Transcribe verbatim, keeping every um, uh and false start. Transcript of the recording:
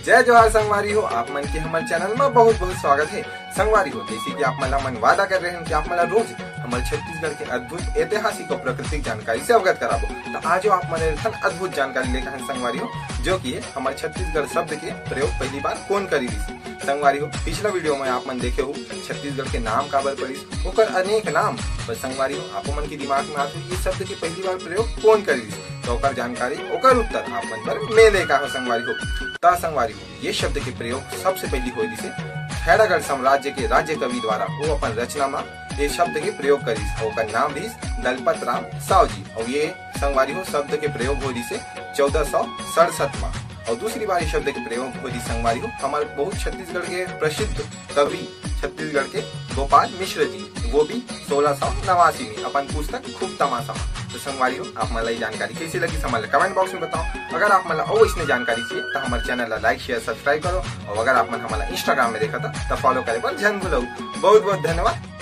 जय जोहार संगवारी हो, आप मन के हमर चैनल में बहुत बहुत स्वागत है। संगवारी हो, जैसे कि आप मन ला हमन वादा कर रहे हैं कि आप मन ला रोज हमर छत्तीसगढ़ के अद्भुत ऐतिहासिक और प्राकृतिक जानकारी से अवगत कराबो, तो आज आप मन ला एक ठन अद्भुत जानकारी लेकर हैं संगवारी हो, जो कि है हमर छत्तीसगढ़ शब्द के प्रयोग पहली बार कौन करी रिहिस। संगवारी हो, पिछला वीडियो में आप मन देखे हो छत्तीसगढ़ के नाम काबर पड़िस, ओकर अनेक नाम। पर संगवारी हो, आप मन के दिमाग में आत हो ये शब्द के पहली बार प्रयोग कौन करी रिहिस, तो ओकर जानकारी, ओकर उत्तर आप मन बर मैं लेकर आए हो संगवारी हो। ता संगवारी हो, ये शब्द के प्रयोग सबसे पहली होय रिहिस खैरागढ़ साम्राज्य के राज्य कवि द्वारा वो अपन रचना में ये शब्द के प्रयोग करिस और ओकर नाम रिहिस दलपत राम साव जी। और ये संगवारी हो शब्द के प्रयोग होय रिहिस चौदह सौ सड़सठ में। और दूसरी बार ये शब्द के प्रयोग होय रिहिस संगवारी हो हमर बहुत छत्तीसगढ़ के प्रसिद्ध कवि छत्तीसगढ़ के गोपाल मिश्र जी, वो भी सोलह सौ नवासी में अपन पुस्तक खूब तमाशा में। तो संगवारी हो, आप मन ला ये जानकारी कैसे लगिस, हमन ला कमेंट बॉक्स में बताओ। अगर आप मन ला और इसने जानकारी चाहिए तो हमर चैनल ला लाइक, शेयर, सब्सक्राइब करो। और अगर आप मन हमन ला इंस्टाग्राम में देखा था तो फॉलो करे पर झन भूलो। बहुत बहुत धन्यवाद।